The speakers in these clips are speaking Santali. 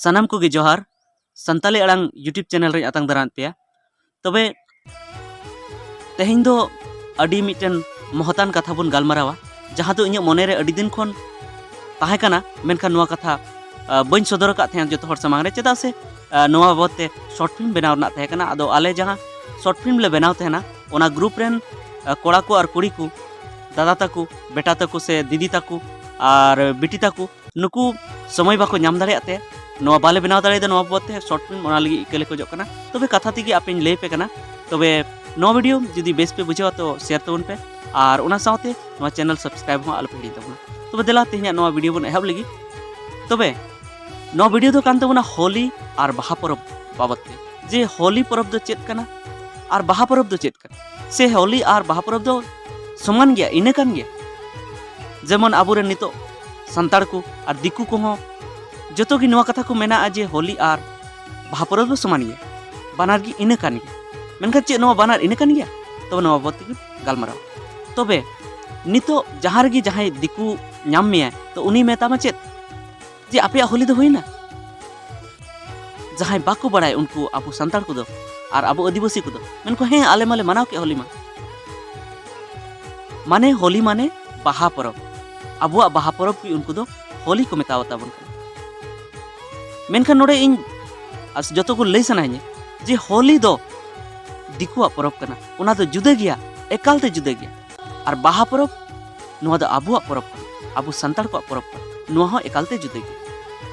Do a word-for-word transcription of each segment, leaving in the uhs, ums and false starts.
ᱥᱟᱱᱟᱢ ᱠᱚᱜᱮ ᱡᱚᱦᱟᱨ᱾ ᱥᱟᱱᱛᱟᱞᱤ ᱟᱲᱟᱝ YouTube ᱪᱮᱱᱮᱞ ᱨᱮᱧ ᱟᱛᱟᱝ ᱫᱟᱨᱟᱢᱮᱫ ᱯᱮᱭᱟ᱾ ᱛᱚᱵᱮ ᱛᱮᱦᱮᱧ ᱫᱚ ᱟᱹᱰᱤ ᱢᱤᱫᱴᱮᱱ ᱢᱚᱦᱚᱛᱟᱱ ᱠᱟᱛᱷᱟ ᱵᱚᱱ ᱜᱟᱞᱢᱟᱨᱟᱣᱟ, ᱡᱟᱦᱟᱸ ᱫᱚ ᱤᱧᱟᱹᱜ ᱢᱚᱱᱮᱨᱮ ᱟᱹᱰᱤ ᱫᱤᱱ ᱠᱷᱚᱱ ᱛᱟᱦᱮᱸ ᱠᱟᱱᱟ, ᱢᱮᱱᱠᱷᱟᱱ ᱱᱚᱣᱟ ᱠᱟᱛᱷᱟ ᱵᱟᱹᱧ ᱥᱚᱫᱚᱨ ᱟᱠᱟᱫ ᱛᱟᱦᱮᱸᱫ ᱡᱚᱛᱚ ᱦᱚᱲ ᱥᱟᱢᱟᱝ ᱨᱮ, ᱪᱮᱫᱟᱜ ᱥᱮ ᱱᱚᱣᱟ ᱵᱟᱵᱚᱫ ᱛᱮ ᱥᱚᱨᱴ ᱯᱷᱤᱞᱢ ᱵᱮᱱᱟᱣ ᱨᱮᱱᱟᱜ ᱛᱟᱦᱮᱸ ᱠᱟᱱᱟ᱾ ᱟᱫᱚ ᱟᱞᱮ ᱡᱟᱦᱟᱸ ᱥᱚᱨᱴ ᱯᱷᱤᱞᱢ ᱞᱮ ᱵᱮᱱᱟᱣ ᱛᱟᱦᱮᱱᱟ, ᱚᱱᱟ ᱜᱨᱩᱯ ᱨᱮᱱ ᱠᱚᱲᱟ ᱠᱚ ᱟᱨ ᱠᱩᱲᱤ ᱠᱚ, ᱫᱟᱫᱟ ᱛᱟᱠᱚ, ᱵᱮᱴᱟ ᱛᱟᱠᱚ ᱥᱮ ᱫᱤᱫᱤ ᱛᱟᱠᱚ ᱟᱨ ᱵᱤᱴᱤ ᱛᱟᱠᱚ, ᱱᱩᱠᱩ ᱥᱚᱢᱚᱭ ᱵᱟᱠᱚ ᱧᱟᱢ ᱫᱟᱲᱮᱭᱟᱜ ᱛᱮ ᱱᱚᱣᱟ ᱵᱟᱞᱮ ᱵᱮᱱᱟᱣ ᱫᱟᱲᱮᱭᱟᱫᱟ ᱱᱚᱣᱟ ᱵᱟᱵᱚᱫ ᱛᱮ ᱥᱚᱨᱴ ᱯᱷᱤᱞᱢ, ᱚᱱᱟ ᱞᱟᱹᱜᱤᱫ ᱤᱠᱟᱹ ᱞᱮ ᱠᱷᱚᱡᱚᱜ ᱠᱟᱱᱟ᱾ ᱛᱚᱵᱮ ᱠᱟᱛᱷᱟ ᱛᱮᱜᱮ ᱟᱯᱮᱧ ᱞᱟᱹᱭ ᱟᱯᱮ ᱠᱟᱱᱟ᱾ ᱛᱚᱵᱮ ᱱᱚᱣᱟ ᱵᱷᱤᱰᱤᱭᱳ ᱡᱩᱫᱤ ᱵᱮᱥ ᱯᱮ ᱵᱩᱡᱷᱟᱹᱣᱟ ᱛᱚ ᱥᱮᱭᱟᱨ ᱛᱟᱵᱚᱱ ᱯᱮ, ᱟᱨ ᱚᱱᱟ ᱥᱟᱶᱛᱮ ᱱᱚᱣᱟ ᱪᱮᱱᱮᱞ ᱥᱟᱵᱥᱠᱨᱟᱭᱤᱵ ᱦᱚᱸ ᱟᱞᱚᱯᱮ ᱦᱤᱲᱤᱧ ᱛᱟᱵᱚᱱᱟ᱾ ᱛᱚᱵᱮ ᱫᱮᱞᱟ ᱛᱮᱦᱮᱧᱟᱜ ᱱᱚᱣᱟ ᱵᱷᱤᱰᱤᱭᱳ ᱵᱚᱱ ᱮᱦᱚᱵ ᱞᱮᱜᱮ᱾ ᱛᱚᱵᱮ ᱱᱚᱣᱟ ᱵᱷᱤᱰᱤᱭᱳ ᱫᱚ ᱠᱟᱱ ᱛᱟᱵᱚᱱᱟ ᱦᱳᱞᱤ ᱟᱨ ᱵᱟᱦᱟ ᱯᱚᱨᱚᱵᱽ ᱵᱟᱵᱚᱫ ᱛᱮ, ᱡᱮ ᱦᱳᱞᱤ ᱯᱚᱨᱚᱵᱽ ᱫᱚ ᱪᱮᱫ ᱠᱟᱱᱟ ᱟᱨ ᱵᱟᱦᱟ ᱯᱚᱨᱚᱵᱽ ᱫᱚ ᱪᱮᱫ ᱠᱟᱱᱟ, ᱥᱮ ᱦᱳᱞᱤ ᱟᱨ ᱵᱟᱦᱟ ᱯᱚᱨᱚᱵᱽ ᱫᱚ ᱥᱚᱢᱟᱱ ᱜᱮᱭᱟ, ᱤᱱᱟᱹ ᱠᱟᱱ ᱜᱮᱭᱟ᱾ ᱡᱮᱢᱚᱱ ᱟᱵᱚᱨᱮᱱ ᱱᱤᱛᱚᱜ ᱥᱟᱱᱛᱟᱲ ᱠᱚ ᱟᱨ ᱫᱤᱠᱩ ᱠᱚᱦᱚᱸ ᱡᱚᱛᱚ ᱜᱮ ᱱᱚᱣᱟ ᱠᱟᱛᱷᱟ ᱠᱚ ᱢᱮᱱᱟᱜᱼᱟ ᱡᱮ ᱦᱳᱞᱤ ᱟᱨ ᱵᱟᱦᱟ ᱯᱚᱨᱚᱵᱽ ᱫᱚ ᱥᱚᱢᱟᱱ ᱜᱮᱭᱟ, ᱵᱟᱱᱟᱨ ᱜᱮ ᱤᱱᱟᱹ ᱠᱟᱱ ᱜᱮᱭᱟ᱾ ᱢᱮᱱᱠᱷᱟᱱ ᱪᱮᱫ ᱱᱚᱣᱟ ᱵᱟᱱᱟᱨ ᱤᱱᱟᱹ ᱠᱟᱱ ᱜᱮᱭᱟ? ᱛᱚᱵᱮ ᱱᱚᱣᱟ ᱵᱟᱵᱚᱫ ᱛᱮᱜᱮ ᱜᱟᱞᱢᱟᱨᱟᱣ᱾ ᱛᱚᱵᱮ ᱱᱤᱛᱚᱜ ᱡᱟᱦᱟᱸ ᱨᱮᱜᱮ ᱡᱟᱦᱟᱸᱭ ᱫᱤᱠᱩ ᱧᱟᱢ ᱢᱮᱭᱟᱭ, ᱛᱚ ᱩᱱᱤ ᱢᱮᱛᱟᱢᱟ ᱪᱮᱫ? ᱡᱮ ᱟᱯᱮᱭᱟᱜ ᱦᱳᱞᱤ ᱫᱚ ᱦᱩᱭᱱᱟ? ᱡᱟᱦᱟᱸᱭ ᱵᱟᱠᱚ ᱵᱟᱲᱟᱭ ᱩᱱᱠᱩ ᱟᱵᱚ ᱥᱟᱱᱛᱟᱲ ᱠᱚᱫᱚ ᱟᱨ ᱟᱵᱚ ᱟᱹᱫᱤᱵᱟᱹᱥᱤ ᱠᱚᱫᱚ ᱢᱮᱱ ᱠᱚ, "ᱦᱮᱸ, ᱟᱞᱮ ᱢᱟᱞᱮ ᱢᱟᱱᱟᱣ ᱠᱮᱫ ᱦᱳᱞᱤ ᱢᱟ᱾" ᱢᱟᱱᱮ ᱦᱳᱞᱤ ᱢᱟᱱᱮ ᱵᱟᱦᱟ ᱯᱚᱨᱚᱵᱽ, ᱟᱵᱚᱣᱟᱜ ᱵᱟᱦᱟ ᱯᱚᱨᱚᱵᱽ ᱜᱮ ᱩᱱᱠᱩ ᱫᱚ ᱦᱳᱞᱤ ᱠᱚ ᱢᱮᱛᱟᱣ ᱛᱟᱵᱚᱱ ᱠᱟᱱᱟ᱾ ᱢᱮᱱᱠᱷᱟᱱ ᱱᱚᱰᱮ ᱤᱧ ᱟᱥ-, ᱡᱚᱛᱚ ᱠᱚ ᱞᱟᱹᱭ ᱥᱟᱱᱟᱧᱟ ᱡᱮ ᱦᱳᱞᱤ ᱫᱚ ᱫᱤᱠᱩᱣᱟᱜ ᱯᱚᱨᱚᱵᱽ ᱠᱟᱱᱟ, ᱚᱱᱟ ᱫᱚ ᱡᱩᱫᱟᱹ ᱜᱮᱭᱟ, ᱮᱠᱟᱞ ᱛᱮ ᱡᱩᱫᱟᱹ ᱜᱮᱭᱟ᱾ ᱟᱨ ᱵᱟᱦᱟ ᱯᱚᱨᱚᱵᱽ, ᱱᱚᱣᱟ ᱫᱚ ᱟᱵᱚᱣᱟᱜ ᱯᱚᱨᱚᱵᱽ ᱠᱟᱱᱟ, ᱟᱵᱚ ᱥᱟᱱᱛᱟᱲ ᱠᱚᱣᱟᱜ ᱯᱚᱨᱚᱵᱽ ᱠᱟᱱᱟ, ᱱᱚᱣᱟ ᱦᱚᱸ ᱮᱠᱟᱞ ᱛᱮ ᱡᱩᱫᱟᱹ ᱜᱮᱭᱟ᱾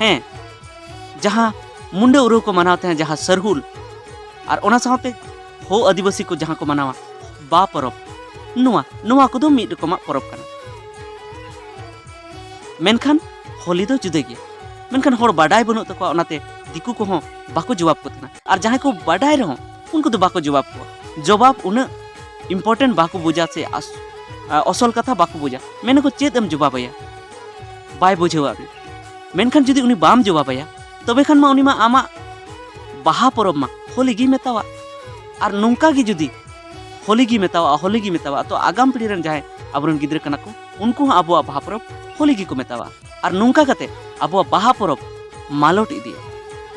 ᱦᱮᱸ, ᱡᱟᱦᱟᱸ ᱢᱩᱱᱰᱟᱹ ᱩᱨᱟᱹᱣ ᱠᱚ ᱢᱟᱱᱟᱣ ᱛᱟᱦᱮᱸ, ᱡᱟᱦᱟᱸ ᱥᱟᱨᱦᱩᱞ, ᱟᱨ ᱚᱱᱟ ᱥᱟᱶᱛᱮ ᱦᱳ ᱟᱹᱫᱤᱵᱟᱹᱥᱤ ᱠᱚ ᱡᱟᱦᱟᱸ ᱠᱚ ᱢᱟᱱᱟᱣᱟ ᱵᱟ ᱯᱚᱨᱚᱵᱽ, ᱱᱚᱣᱟ, ᱱᱚᱣᱟ ᱠᱚᱫᱚ ᱢᱤᱫ ᱨᱚᱠᱚᱢᱟᱜ ᱯᱚᱨᱚᱵᱽ ᱠᱟᱱᱟ᱾ ᱢᱮᱱᱠᱷᱟᱱ ᱦᱳᱞᱤ ᱫᱚ ᱡᱩᱫᱟᱹ ᱜᱮᱭᱟ᱾ ᱢᱮᱱᱠᱷᱟᱱ ᱦᱚᱲ ᱵᱟᱰᱟᱭ ᱵᱟᱹᱱᱩᱜ ᱛᱟᱠᱚᱣᱟ, ᱚᱱᱟᱛᱮ ᱫᱤᱠᱩ ᱠᱚᱦᱚᱸ ᱵᱟᱠᱚ ᱡᱚᱵᱟᱵ ᱠᱚ ᱛᱟᱦᱮᱱᱟ᱾ ᱟᱨ ᱡᱟᱦᱟᱸᱭ ᱠᱚ ᱵᱟᱰᱟᱭ ᱨᱮᱦᱚᱸ, ᱩᱱᱠᱩ ᱫᱚ ᱵᱟᱠᱚ ᱡᱚᱵᱟᱵ ᱠᱚᱣᱟ᱾ ᱡᱚᱵᱟᱵ ᱩᱱᱟᱹᱜ ᱤᱢᱯᱚᱨᱴᱮᱱᱴ ᱵᱟᱠᱚ ᱵᱩᱡᱟ ᱥᱮ ᱟᱥ-, ᱟ, ᱚᱥᱚᱞ ᱠᱟᱛᱷᱟ ᱵᱟᱠᱚ ᱵᱩᱡᱟ᱾ ᱢᱮᱱᱟᱠᱚ, "ᱪᱮᱫ ᱮᱢ ᱡᱚᱵᱟᱵᱟᱭᱟ? ᱵᱟᱭ ᱵᱩᱡᱷᱟᱹᱣᱟ ᱩᱱᱤ᱾" ᱢᱮᱱᱠᱷᱟᱱ ᱡᱩᱫᱤ ᱩᱱᱤ ᱵᱟᱢ ᱡᱚᱵᱟᱵᱟᱭᱟ, ᱛᱚᱵᱮ ᱠᱷᱟᱱ ᱢᱟ ᱩᱱᱤ ᱢᱟ ᱟᱢᱟᱜ ᱵᱟᱦᱟ ᱯᱚᱨᱚᱵᱽ ᱢᱟ ᱦᱳᱞᱤ ᱜᱮᱭ ᱢᱮᱛᱟᱣᱟᱜ᱾ ᱟᱨ ᱱᱚᱝᱠᱟ ᱜᱮ ᱡᱩᱫᱤ ᱦᱳᱞᱤ ᱜᱮᱭ ᱢᱮᱛᱟᱣᱟᱜ, ᱦᱳᱞᱤ ᱜᱮᱭ ᱢᱮᱛᱟᱣᱟᱜ, ᱛᱚ ᱟᱜᱟᱢ ᱯᱤᱲᱦᱤ ᱨᱮᱱ ᱡᱟᱦᱟᱸᱭ ᱟᱵᱚᱨᱮᱱ ᱜᱤᱫᱽᱨᱟᱹ ᱠᱟᱱᱟ ᱠᱚ, ᱩᱱᱠᱩ ᱦᱚᱸ ᱟᱵᱚᱣᱟᱜ ᱵᱟᱦᱟ ᱯᱚᱨᱚᱵᱽ ᱦᱳᱞᱤ ᱜᱮᱠᱚ ᱢᱮᱛᱟᱣᱟᱜᱼᱟ᱾ ᱟᱨ ᱱᱚᱝᱠᱟ ᱠᱟᱛᱮ ᱟᱵᱚᱣᱟᱜ ᱵᱟᱦᱟ ᱯᱚᱨᱚᱵᱽ ᱢᱟᱞᱚᱴ ᱤᱫᱤᱭᱟ,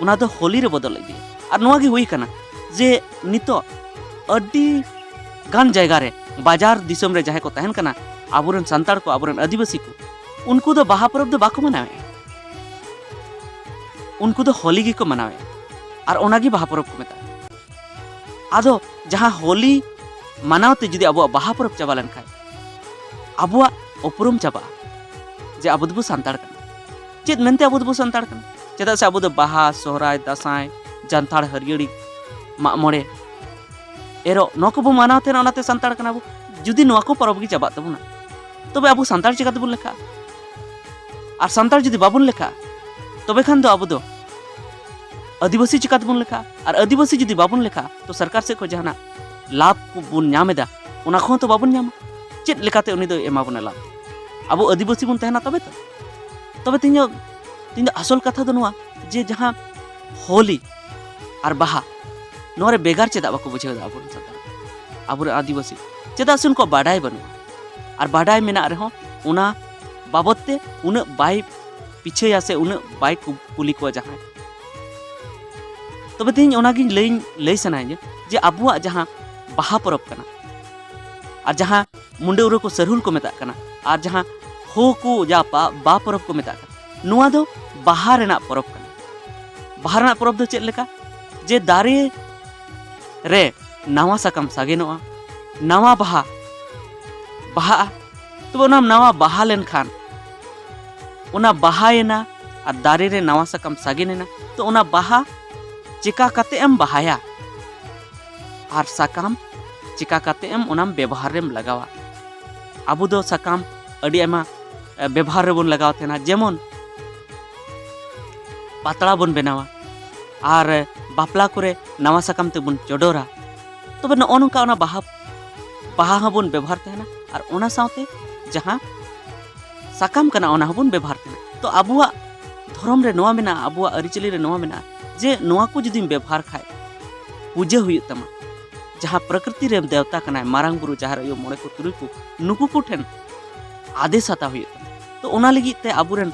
ᱚᱱᱟ ᱫᱚ ᱦᱳᱞᱤ ᱨᱮ ᱵᱚᱫᱚᱞ ᱤᱫᱤᱭᱟ᱾ ᱟᱨ ᱱᱚᱣᱟ ᱜᱮ ᱦᱩᱭ ᱠᱟᱱᱟ ᱡᱮ ᱱᱤᱛᱚᱜ ᱟᱹᱰᱤ ᱜᱟᱱ ᱡᱟᱭᱜᱟ ᱨᱮ, ᱵᱟᱡᱟᱨ ᱫᱤᱥᱚᱢ ᱨᱮ ᱡᱟᱦᱟᱸᱭ ᱠᱚ ᱛᱟᱦᱮᱱ ᱠᱟᱱᱟ, ᱟᱵᱚᱨᱮᱱ ᱥᱟᱱᱛᱟᱲ ᱠᱚ, ᱟᱵᱚᱨᱮᱱ ᱟᱹᱫᱤᱵᱟᱹᱥᱤ ᱠᱚ, ᱩᱱᱠᱩ ᱫᱚ ᱵᱟᱦᱟ ᱯᱚᱨᱚᱵᱽ ᱫᱚ ᱵᱟᱠᱚ ᱢᱟᱱᱟᱣᱮᱫᱼᱟ, ᱩᱱᱠᱩ ᱫᱚ ᱦᱳᱞᱤ ᱜᱮᱠᱚ ᱢᱟᱱᱟᱣᱮᱫᱼᱟ᱾ ᱟᱨ ᱚᱱᱟᱜᱮ ᱵᱟᱦᱟ ᱯᱚᱨᱚᱵᱽ ᱠᱚ ᱢᱮᱛᱟᱜᱼᱟ᱾ ᱟᱫᱚ ᱡᱟᱦᱟᱸ ᱦᱳᱞᱤ ᱢᱟᱱᱟᱣ ᱛᱮ ᱡᱩᱫᱤ ᱟᱵᱚᱣᱟᱜ ᱵᱟᱦᱟ ᱯᱚᱨᱚᱵᱽ ᱪᱟᱵᱟ ᱞᱮᱱᱠᱷᱟᱱ, ᱟᱵᱚᱣᱟᱜ ᱩᱯᱨᱩᱢ ᱪᱟᱵᱟᱜᱼᱟ ᱡᱮ ᱟᱵᱚ ᱫᱚᱵᱚ ᱥᱟᱱᱛᱟᱲ ᱠᱟᱱᱟ᱾ ᱪᱮᱫ ᱢᱮᱱᱛᱮ ᱟᱵᱚ ᱫᱚᱵᱚ ᱥᱟᱱᱛᱟᱲ ᱠᱟᱱᱟ? ᱪᱮᱫᱟᱜ ᱥᱮ ᱟᱵᱚ ᱫᱚ ᱵᱟᱦᱟ, ᱥᱚᱦᱨᱟᱭ, ᱫᱟᱸᱥᱟᱭ, ᱡᱟᱱᱛᱷᱟᱲ, ᱦᱟᱹᱨᱭᱟᱹᱲᱤ, ᱢᱟᱜ ᱢᱚᱬᱮ, ᱮᱨᱚᱜ, ᱱᱚᱣᱟ ᱠᱚᱵᱚ ᱢᱟᱱᱟᱣ ᱛᱟᱦᱮᱱᱟ, ᱚᱱᱟᱛᱮ ᱥᱟᱱᱛᱟᱲ ᱠᱟᱱᱟ ᱵᱚ᱾ ᱡᱩᱫᱤ ᱱᱚᱣᱟ ᱠᱚ ᱯᱚᱨᱚᱵᱽ ᱜᱮ ᱪᱟᱵᱟᱜ ᱛᱟᱵᱚᱱᱟ, ᱛᱚᱵᱮ ᱟᱵᱚ ᱥᱟᱱᱛᱟᱲ ᱪᱤᱠᱟ ᱛᱮᱵᱚᱱ ᱞᱮᱠᱷᱟᱜᱼᱟ? ᱟᱨ ᱥᱟᱱᱛᱟᱲ ᱡᱩᱫᱤ ᱵᱟᱵᱚᱱ ᱞᱮᱠᱷᱟᱜᱼᱟ, ᱛᱚᱵᱮ ᱠᱷᱟᱱ ᱫᱚ ᱟᱵᱚ ᱫᱚ ᱟᱹᱫᱤᱵᱟᱹᱥᱤ ᱪᱤᱠᱟ ᱛᱮᱵᱚᱱ ᱞᱮᱠᱷᱟᱜᱼᱟ? ᱟᱨ ᱟᱹᱫᱤᱵᱟᱹᱥᱤ ᱡᱩᱫᱤ ᱵᱟᱵᱚᱱ ᱞᱮᱠᱷᱟᱜᱼᱟ, ᱛᱚ ᱥᱚᱨᱠᱟᱨ ᱥᱮᱫ ᱠᱷᱚᱱ ᱡᱟᱦᱟᱱᱟᱜ ᱞᱟᱵᱷ ᱠᱚ ᱵᱚᱱ ᱧᱟᱢ ᱮᱫᱟ, ᱚᱱᱟ ᱠᱚᱦᱚᱸ ᱛᱚ ᱵᱟᱵᱚᱱ ᱧᱟᱢᱟ᱾ ᱪᱮᱫ ᱞᱮᱠᱟᱛᱮ ᱩᱱᱤ ᱫᱚᱭ ᱮᱢᱟ ᱵᱚᱱᱟ ᱞᱟᱵᱷ? ᱟᱵᱚ ᱟᱹᱫᱤᱵᱟᱹᱥᱤ ᱵᱚᱱ ᱛᱟᱦᱮᱱᱟ ᱛᱚᱵᱮ ᱛᱚ᱾ ᱛᱚᱵᱮ ᱛᱮᱦᱮᱧ ᱫᱚ, ᱛᱮᱦᱮᱧ ᱫᱚ ᱟᱥᱚᱞ ᱠᱟᱛᱷᱟ ᱫᱚ ᱱᱚᱣᱟ, ᱡᱮ ᱡᱟᱦᱟᱸ ᱦᱳᱞᱤ ᱟᱨ ᱵᱟᱦᱟ, ᱱᱚᱣᱟ ᱨᱮ ᱵᱷᱮᱜᱟᱨ ᱪᱮᱫᱟᱜ ᱵᱟᱠᱚ ᱵᱩᱡᱷᱟᱹᱣ ᱮᱫᱟ ᱟᱵᱚᱨᱮᱱ ᱥᱟᱱᱛᱟᱲ, ᱟᱵᱚᱨᱮᱱ ᱟᱹᱫᱤᱵᱟᱹᱥᱤ? ᱪᱮᱫᱟᱜ ᱥᱮ ᱩᱱᱠᱩᱣᱟᱜ ᱵᱟᱰᱟᱭ ᱵᱟᱹᱱᱩᱜᱼᱟ᱾ ᱟᱨ ᱵᱟᱰᱟᱭ ᱢᱮᱱᱟᱜ ᱨᱮᱦᱚᱸ, ᱚᱱᱟ ᱵᱟᱵᱚᱫ ᱛᱮ ᱩᱱᱟᱹᱜ ᱵᱟᱭ ᱯᱤᱪᱷᱟᱹᱭᱟ ᱥᱮ ᱩᱱᱟᱹᱜ ᱵᱟᱭ ᱠᱩ-, ᱠᱩᱞᱤ ᱠᱚᱣᱟ ᱡᱟᱦᱟᱸᱭ᱾ ᱛᱚᱵᱮ ᱛᱮᱦᱮᱧ ᱚᱱᱟᱜᱤᱧ ᱞᱟᱹᱭ, ᱞᱟᱹᱭ ᱥᱟᱱᱟᱭᱤᱧᱟ ᱡᱮ ᱟᱵᱚᱣᱟᱜ ᱡᱟᱦᱟᱸ ᱵᱟᱦᱟ ᱯᱚᱨᱚᱵᱽ ᱠᱟᱱᱟ, ᱟᱨ ᱡᱟᱦᱟᱸ ᱢᱩᱱᱰᱟᱹ ᱩᱨᱟᱹ ᱠᱚ ᱥᱟᱹᱨᱦᱩᱞ ᱠᱚ ᱢᱮᱛᱟᱜ ᱠᱟᱱᱟ, ᱟᱨ ᱡᱟᱦᱟᱸ ᱦᱳ ᱠᱚ ᱡᱟ ᱵᱟ-, ᱵᱟ ᱯᱚᱨᱚᱵᱽ ᱠᱚ ᱢᱮᱛᱟᱜ ᱠᱟᱱᱟ, ᱱᱚᱣᱟ ᱫᱚ ᱵᱟᱦᱟ ᱨᱮᱱᱟᱜ ᱯᱚᱨᱚᱵᱽ ᱠᱟᱱᱟ᱾ ᱵᱟᱦᱟ ᱨᱮᱱᱟᱜ ᱯᱚᱨᱚᱵᱽ ᱫᱚ ᱪᱮᱫ ᱞᱮᱠᱟ? ᱡᱮ ᱫᱟᱨᱮ ᱨᱮ ᱱᱟᱣᱟ ᱥᱟᱠᱟᱢ ᱥᱟᱜᱮᱱᱚᱜᱼᱟ, ᱱᱟᱣᱟ ᱵᱟᱦᱟ ᱵᱟᱦᱟᱜᱼᱟ᱾ ᱛᱚᱵᱮ ᱚᱱᱟ ᱱᱟᱣᱟ ᱵᱟᱦᱟ ᱞᱮᱱᱠᱷᱟᱱ, ᱚᱱᱟ ᱵᱟᱦᱟᱭᱮᱱᱟ ᱟᱨ ᱫᱟᱨᱮ ᱨᱮ ᱱᱟᱣᱟ ᱥᱟᱠᱟᱢ ᱥᱟᱜᱮᱱᱮᱱᱟ, ᱛᱚ ᱚᱱᱟ ᱵᱟᱦᱟ ᱪᱮᱠᱟ ᱠᱟᱛᱮ ᱮᱢ ᱵᱟᱦᱟᱭᱟ? ᱟᱨ ᱥᱟᱠᱟᱢ ᱪᱮᱠᱟ ᱠᱟᱛᱮ ᱮᱢ ᱚᱱᱟᱢ ᱵᱮᱵᱚᱦᱟᱨ ᱨᱮᱢ ᱞᱟᱜᱟᱣᱟ? ᱟᱵᱚ ᱫᱚ ᱥᱟᱠᱟᱢ ᱟᱹᱰᱤ ᱟᱭᱢᱟ, ᱮ, ᱵᱮᱵᱚᱦᱟᱨ ᱨᱮᱵᱚᱱ ᱞᱟᱜᱟᱣ ᱛᱟᱦᱮᱱᱟ, ᱡᱮᱢᱚᱱ ᱯᱟᱛᱲᱟ ᱵᱚᱱ ᱵᱮᱱᱟᱣᱟ ᱟᱨ ᱵᱟᱯᱞᱟ ᱠᱚᱨᱮ ᱱᱟᱣᱟ ᱥᱟᱠᱟᱢ ᱛᱮᱵᱚᱱ ᱪᱚᱰᱚᱨᱟ᱾ ᱛᱚᱵᱮ ᱱᱚᱜᱼᱚ ᱱᱚᱝᱠᱟ ᱚᱱᱟ ᱵᱟᱦᱟ, ᱵᱟᱦᱟ ᱦᱚᱸᱵᱚᱱ ᱵᱮᱵᱚᱦᱟᱨ ᱛᱟᱦᱮᱱᱟ᱾ ᱟᱨ ᱚᱱᱟ ᱥᱟᱶᱛᱮ ᱡᱟᱦᱟᱸ ᱥᱟᱠᱟᱢ ᱠᱟᱱᱟ, ᱚᱱᱟ ᱦᱚᱸᱵᱚᱱ ᱵᱮᱵᱚᱦᱟᱨ ᱛᱟᱦᱮᱱᱟ᱾ ᱛᱚ ᱟᱵᱚᱣᱟᱜ ᱫᱷᱚᱨᱚᱢ ᱨᱮ ᱱᱚᱣᱟ ᱢᱮᱱᱟᱜᱼᱟ, ᱟᱵᱚᱣᱟᱜ ᱟᱹᱨᱤᱪᱟᱹᱞᱤ ᱨᱮ ᱱᱚᱣᱟ ᱢᱮᱱᱟᱜᱼᱟ ᱡᱮ ᱱᱚᱣᱟ ᱠᱚ ᱡᱩᱫᱤᱢ ᱵᱮᱵᱚᱦᱟᱨ ᱠᱷᱟᱡ, ᱯᱩᱡᱟᱹ ᱦᱩᱭᱩᱜ ᱛᱟᱢᱟ, ᱡᱟᱦᱟᱸ ᱯᱨᱚᱠᱨᱤᱛᱤ ᱨᱮᱱ ᱫᱮᱣᱛᱟ ᱠᱟᱱᱟᱭ, ᱢᱟᱨᱟᱝ ᱵᱩᱨᱩ, ᱡᱟᱦᱮᱨ ᱟᱭᱳ, ᱢᱚᱬᱮ ᱠᱚ, ᱛᱩᱨᱩᱭ ᱠᱚ, ᱱᱩᱠᱩ ᱠᱚᱴᱷᱮᱱ ᱟᱫᱮᱥ ᱦᱟᱛᱟᱣ ᱦᱩᱭᱩᱜ ᱛᱟᱢᱟ᱾ ᱛᱚ ᱚᱱᱟ ᱞᱟᱹᱜᱤᱫ ᱛᱮ ᱟᱵᱚᱨᱮᱱ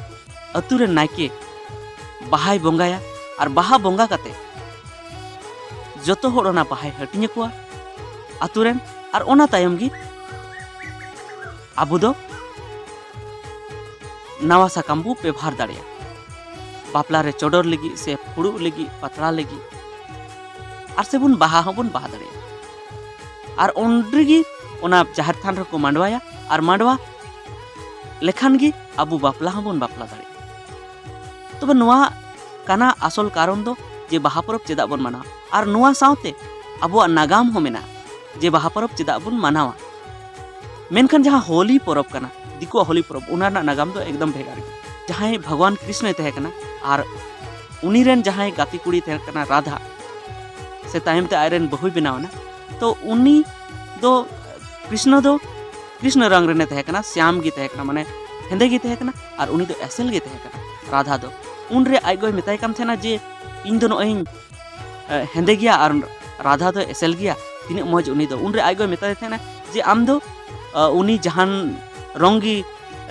ᱟᱹᱛᱩ ᱨᱮᱱ ᱱᱟᱭᱠᱮ ᱵᱟᱦᱟᱭ ᱵᱚᱸᱜᱟᱭᱟ, ᱟᱨ ᱵᱟᱦᱟ ᱵᱚᱸᱜᱟ ᱠᱟᱛᱮ ᱡᱚᱛᱚ ᱦᱚᱲ ᱚᱱᱟ ᱵᱟᱦᱟᱭ ᱦᱟᱹᱴᱤᱧ ᱟᱠᱚᱣᱟ ᱟᱛᱳ ᱨᱮᱱ, ᱟᱨ ᱚᱱᱟ ᱛᱟᱭᱚᱢ ᱜᱮ ᱟᱵᱚ ᱫᱚ ᱱᱟᱣᱟ ᱥᱟᱠᱟᱢ ᱵᱚ ᱵᱮᱵᱷᱟᱨ ᱫᱟᱲᱮᱭᱟᱜᱼᱟ, ᱵᱟᱯᱞᱟ ᱨᱮ ᱪᱚᱰᱚᱨ ᱞᱟᱹᱜᱤᱫ ᱥᱮ ᱯᱷᱩᱲᱩᱜ ᱞᱟᱹᱜᱤᱫ, ᱯᱟᱛᱲᱟ ᱞᱟᱹᱜᱤᱫ, ᱟᱨ ᱥᱮᱵᱚᱱ ᱵᱟᱦᱟ ᱦᱚᱸᱵᱚᱱ ᱵᱟᱦᱟ ᱫᱟᱲᱮᱭᱟᱜᱼᱟ᱾ ᱟᱨ ᱚᱸᱰᱮ ᱜᱮ ᱚᱱᱟ ᱡᱟᱦᱮᱨ ᱛᱷᱟᱱ ᱨᱮᱠᱚ ᱢᱟᱰᱣᱟᱭᱟ, ᱟᱨ ᱢᱟᱰᱣᱟ ᱞᱮᱠᱷᱟᱱ ᱜᱮ ᱟᱵᱚ ᱵᱟᱯᱞᱟ ᱦᱚᱸᱵᱚᱱ ᱵᱟᱯᱞᱟ ᱫᱟᱲᱮᱭᱟᱜᱼᱟ᱾ ᱛᱚᱵᱮ ᱱᱚᱣᱟ ᱠᱟᱱᱟ ᱟᱥᱚᱞ ᱠᱟᱨᱚᱱ ᱫᱚ, ᱡᱮ ᱵᱟᱦᱟ ᱯᱚᱨᱚᱵᱽ ᱪᱮᱫᱟᱜ ᱵᱚᱱ ᱢᱟᱱᱟᱣᱟ, ᱟᱨ ᱱᱚᱣᱟ ᱥᱟᱶᱛᱮ ᱟᱵᱚᱣᱟᱜ ᱱᱟᱜᱟᱢ ᱦᱚᱸ ᱢᱮᱱᱟᱜᱼᱟ ᱡᱮ ᱵᱟᱦᱟ ᱯᱚᱨᱚᱵᱽ ᱪᱮᱫᱟᱜ ᱵᱚᱱ ᱢᱟᱱᱟᱣᱟ᱾ ᱢᱮᱱᱠᱷᱟᱱ ᱡᱟᱦᱟᱸ ᱦᱳᱞᱤ ᱯᱚᱨᱚᱵᱽ ᱠᱟᱱᱟ, ᱫᱤᱠᱩᱣᱟᱜ ᱦᱳᱞᱤ ᱯᱚᱨᱚᱵᱽ, ᱚᱱᱟ ᱨᱮᱱᱟᱜ ᱱᱟᱜᱟᱢ ᱫᱚ ᱮᱠᱫᱚᱢ ᱵᱷᱮᱜᱟᱨ ᱜᱮᱭᱟ᱾ ᱡᱟᱦᱟᱸᱭ ᱵᱷᱟᱜᱽᱣᱟᱱ ᱠᱨᱤᱥᱱᱚᱭ ᱛᱟᱦᱮᱸ ᱠᱟᱱᱟ ᱟᱨ ᱩᱱᱤ ᱨᱮᱱ ᱡᱟᱦᱟᱸᱭ ᱜᱟᱛᱮ ᱠᱩᱲᱤ ᱛᱟᱦᱮᱸ ᱠᱟᱱᱟ ᱨᱟᱫᱷᱟ, ᱥᱮ ᱛᱟᱭᱚᱢ ᱛᱮ ᱟᱡ ᱨᱮᱱ ᱵᱟᱹᱦᱩᱭ ᱵᱮᱱᱟᱣ ᱮᱱᱟ, ᱛᱚ ᱩᱱᱤ ᱫᱚ, ᱠᱨᱤᱥᱱᱚ ᱫᱚ ᱠᱨᱤᱥᱱᱚ ᱨᱚᱝ ᱨᱮᱱᱮ ᱛᱟᱦᱮᱸ ᱠᱟᱱᱟ, ᱥᱭᱟᱢ ᱜᱮ ᱛᱟᱦᱮᱸ ᱠᱟᱱᱟ, ᱢᱟᱱᱮ ᱦᱮᱸᱫᱮ ᱜᱮ ᱛᱟᱦᱮᱸ ᱠᱟᱱᱟ, ᱟᱨ ᱩᱱᱤ ᱫᱚ ᱮᱥᱮᱞ ᱜᱮ ᱛᱟᱦᱮᱸ ᱠᱟᱱᱟ, ᱨᱟᱫᱷᱟ ᱫᱚ᱾ ᱩᱱᱨᱮ ᱟᱡ ᱜᱚᱭ ᱢᱮᱛᱟᱭ ᱠᱟᱱ ᱛᱟᱦᱮᱱᱟ ᱡᱮ, "ᱤᱧ ᱫᱚ ᱱᱚᱜᱼᱚᱭ ᱤᱧ, ᱮ, ᱦᱮᱸᱫᱮ ᱜᱮᱭᱟ ᱟᱨ ᱨᱟᱫᱷᱟ ᱫᱚ ᱮᱥᱮᱞ ᱜᱮᱭᱟ, ᱛᱤᱱᱟᱹᱜ ᱢᱚᱡᱽ ᱩᱱᱤ ᱫᱚ᱾" ᱩᱱᱨᱮ ᱟᱡ ᱜᱚᱭ ᱢᱮᱛᱟᱭ ᱛᱟᱦᱮᱱᱟ ᱡᱮ, "ᱟᱢ ᱫᱚ, ᱮ, ᱩᱱᱤ ᱡᱟᱦᱟᱱ ᱨᱚᱝ ᱜᱮ,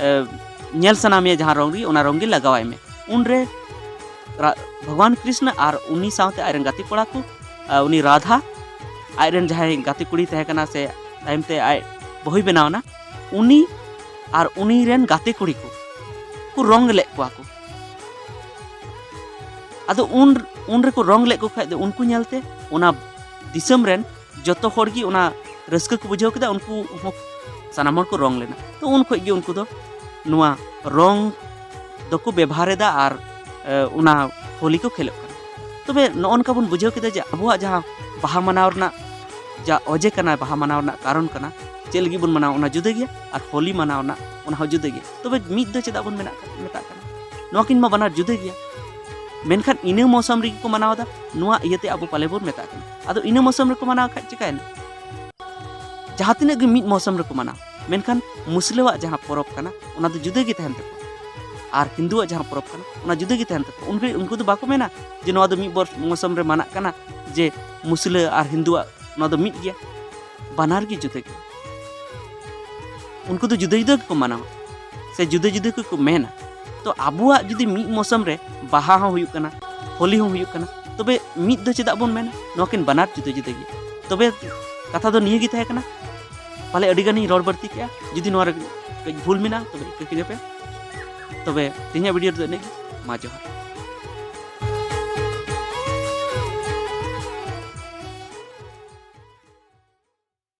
ᱮ, ᱧᱮᱞ ᱥᱟᱱᱟ ᱢᱮᱭᱟ, ᱡᱟᱦᱟᱸ ᱨᱚᱝ ᱜᱮ, ᱚᱱᱟ ᱨᱚᱝ ᱜᱮ ᱞᱟᱜᱟᱣᱟᱭ ᱢᱮ᱾" ᱩᱱᱨᱮ ᱨᱟ-, ᱵᱷᱚᱜᱚᱵᱟᱱ ᱠᱨᱤᱥᱱᱚ ᱟᱨ ᱩᱱᱤ ᱥᱟᱶᱛᱮ ᱟᱡ ᱨᱮᱱ ᱜᱟᱛᱮ ᱠᱚᱲᱟ ᱠᱚ, ᱮ, ᱩᱱᱤ ᱨᱟᱫᱷᱟ ᱟᱡ ᱨᱮᱱ ᱡᱟᱦᱟᱸᱭ ᱜᱟᱛᱮ ᱠᱩᱲᱤ ᱛᱟᱦᱮᱸ ᱠᱟᱱᱟ, ᱥᱮ ᱛᱟᱭᱚᱢ ᱛᱮ ᱟᱡ ᱵᱟᱹᱦᱩᱭ ᱵᱮᱱᱟᱣ ᱮᱱᱟ, ᱩᱱᱤ ᱟᱨ ᱩᱱᱤ ᱨᱮᱱ ᱜᱟᱛᱮ ᱠᱩᱲᱤ ᱠᱚ, ᱠᱚ ᱨᱚᱝ ᱞᱮᱫ ᱠᱚᱣᱟ ᱠᱚ᱾ ᱟᱫᱚ ᱩᱱ, ᱩᱱ ᱨᱮᱠᱚ ᱨᱚᱝ ᱞᱮᱫ ᱠᱚ ᱠᱷᱟᱡ ᱫᱚ, ᱩᱱᱠᱩ ᱧᱮᱞᱛᱮ ᱚᱱᱟ ᱫᱤᱥᱚᱢ ᱨᱮᱱ ᱡᱚᱛᱚ ᱦᱚᱲ ᱜᱮ ᱚᱱᱟ ᱨᱟᱹᱥᱠᱟᱹ ᱠᱚ ᱵᱩᱡᱷᱟᱹᱣ ᱠᱮᱫᱟ᱾ ᱩᱱᱠᱩ ᱦᱚᱸ ᱥᱟᱱᱟᱢ ᱦᱚᱲ ᱠᱚ ᱨᱚᱝ ᱞᱮᱱᱟ᱾ ᱛᱚ ᱩᱱ ᱠᱷᱚᱡ ᱜᱮ ᱩᱱᱠᱩ ᱫᱚ ᱱᱚᱣᱟ ᱨᱚᱝ ᱫᱚᱠᱚ ᱵᱮᱵᱷᱟᱨ ᱮᱫᱟ ᱟᱨ, ᱮ, ᱚᱱᱟ ᱦᱳᱞᱤ ᱠᱚ ᱠᱷᱮᱞᱳᱜ ᱠᱟᱱᱟ᱾ ᱛᱚᱵᱮ ᱱᱚᱜᱼᱚ ᱱᱚᱝᱠᱟ ᱵᱚᱱ ᱵᱩᱡᱷᱟᱹᱣ ᱠᱮᱫᱟ ᱡᱮ ᱟᱵᱚᱣᱟᱜ ᱡᱟᱦᱟᱸ ᱵᱟᱦᱟ ᱢᱟᱱᱟᱣ ᱨᱮᱱᱟᱜ ᱡᱟ ᱚᱡᱮ ᱠᱟᱱᱟ, ᱵᱟᱦᱟ ᱢᱟᱱᱟᱣ ᱨᱮᱱᱟᱜ ᱠᱟᱨᱚᱱ ᱠᱟᱱᱟ, ᱪᱮᱫ ᱞᱟᱹᱜᱤᱫ ᱵᱚᱱ ᱢᱟᱱᱟᱣᱟ, ᱚᱱᱟ ᱡᱩᱫᱟᱹ ᱜᱮᱭᱟ, ᱟᱨ ᱦᱳᱞᱤ ᱢᱟᱱᱟᱣ ᱨᱮᱱᱟᱜ, ᱚᱱᱟ ᱦᱚᱸ ᱡᱩᱫᱟᱹ ᱜᱮᱭᱟ᱾ ᱛᱚᱵᱮ ᱢᱤᱫ ᱫᱚ ᱪᱮᱫᱟᱜ ᱵᱚᱱ ᱢᱮᱱᱟᱜ, ᱢᱮᱛᱟᱜ ᱠᱟᱱᱟ? ᱱᱚᱣᱟ ᱠᱤᱱ ᱢᱟ ᱵᱟᱱᱟᱨ ᱡᱩᱫᱟᱹ ᱜᱮᱭᱟ᱾ ᱢᱮᱱᱠᱷᱟᱱ ᱤᱱᱟᱹ ᱢᱳᱥᱚᱢ ᱨᱮᱜᱮ ᱠᱚ ᱢᱟᱱᱟᱣ ᱮᱫᱟ, ᱱᱚᱣᱟ ᱤᱭᱟᱹᱛᱮ ᱟᱵᱚ ᱯᱟᱞᱮ ᱵᱚᱱ ᱢᱮᱛᱟᱜ ᱠᱟᱱᱟ᱾ ᱟᱫᱚ ᱤᱱᱟᱹ ᱢᱳᱥᱚᱢ ᱨᱮᱠᱚ ᱢᱟᱱᱟᱣ ᱠᱷᱟᱡ ᱪᱤᱠᱟᱹᱭᱮᱱᱟ? ᱡᱟᱦᱟᱸ ᱛᱤᱱᱟᱹᱜ ᱜᱮ ᱢᱤᱫ ᱢᱳᱥᱚᱢ ᱨᱮᱠᱚ ᱢᱟᱱᱟᱣ, ᱢᱮᱱᱠᱷᱟᱱ ᱢᱩᱥᱞᱟᱹᱣᱟᱜ ᱡᱟᱦᱟᱸ ᱯᱚᱨᱚᱵᱽ ᱠᱟᱱᱟ, ᱚᱱᱟ ᱫᱚ ᱡᱩᱫᱟᱹ ᱜᱮ ᱛᱟᱦᱮᱱ ᱛᱟᱠᱚᱣᱟ, ᱟᱨ ᱦᱤᱱᱫᱩᱣᱟᱜ ᱡᱟᱦᱟᱸ ᱯᱚᱨᱚᱵᱽ ᱠᱟᱱᱟ, ᱚᱱᱟ ᱡᱩᱫᱟᱹ ᱜᱮ ᱛᱟᱦᱮᱱ ᱛᱟᱠᱚᱣᱟ᱾ ᱩᱱᱠᱩ, ᱩᱱᱠᱩ ᱫᱚ ᱵᱟᱠᱚ ᱢᱮᱱᱟ ᱡᱮ ᱱᱚᱣᱟ ᱫᱚ ᱢᱤᱫ ᱵᱚᱨ-, ᱢᱳᱥᱚᱢ ᱨᱮ ᱢᱟᱱᱟᱜ ᱠᱟᱱᱟ, ᱡᱮ ᱢᱩᱥᱞᱟᱹ ᱟᱨ ᱦᱤᱱᱫᱩᱣᱟᱜ ᱱᱚᱣᱟ ᱫᱚ ᱢᱤᱫ ᱜᱮᱭᱟ᱾ ᱵᱟᱱᱟᱨ ᱜᱮ ᱡᱩᱫᱟᱹ ᱜᱮᱭᱟ᱾ ᱩᱱᱠᱩ ᱫᱚ ᱡᱩᱫᱟᱹ ᱡᱩᱫᱟᱹ ᱜᱮᱠᱚ ᱢᱟᱱᱟᱣᱟ ᱥᱮ ᱡᱩᱫᱟᱹ ᱡᱩᱫᱟᱹ ᱜᱮᱠᱚ ᱢᱮᱱᱟ᱾ ᱛᱚ ᱟᱵᱚᱣᱟᱜ ᱡᱩᱫᱤ ᱢᱤᱫ ᱢᱳᱥᱚᱢ ᱨᱮ ᱵᱟᱦᱟ ᱦᱚᱸ ᱦᱩᱭᱩᱜ ᱠᱟᱱᱟ, ᱦᱳᱞᱤ ᱦᱚᱸ ᱦᱩᱭᱩᱜ ᱠᱟᱱᱟ᱾ ᱛᱚᱵᱮ ᱢᱤᱫ ᱫᱚ ᱪᱮᱫᱟᱜ ᱵᱚᱱ ᱢᱮᱱᱟ? ᱱᱚᱣᱟ ᱠᱤᱱ ᱵᱟᱱᱟᱨ ᱡᱩᱫᱟᱹ ᱡᱩᱫᱟᱹ ᱜᱮᱭᱟ᱾ ᱛᱚᱵᱮ ᱠᱟᱛᱷᱟ ᱫᱚ ᱱᱤᱭᱟᱹ ᱜᱮ ᱛᱟᱦᱮᱸ ᱠᱟᱱᱟ᱾ ᱯᱟᱞᱮ ᱟᱹᱰᱤ ᱜᱟᱱᱤᱧ ᱨᱚᱲ ᱵᱟᱹᱲᱛᱤ ᱠᱮᱜᱼᱟ᱾ ᱡᱩᱫᱤ ᱱᱚᱣᱟ ᱨᱮ ᱠᱟᱹᱡ ᱵᱷᱩᱞ ᱢᱮᱱᱟᱜᱼᱟ, ᱛᱚᱵᱮ ᱤᱠᱟᱹ ᱠᱟᱹᱧ ᱯᱮ᱾ ᱛᱚᱵᱮ ᱛᱮᱦᱮᱧᱟᱜ ᱵᱷᱤᱰᱤᱭᱳ ᱨᱮᱫᱚ ᱤᱱᱟᱹᱜ ᱜᱮ᱾ ᱢᱟ ᱡᱚᱦᱟᱨ᱾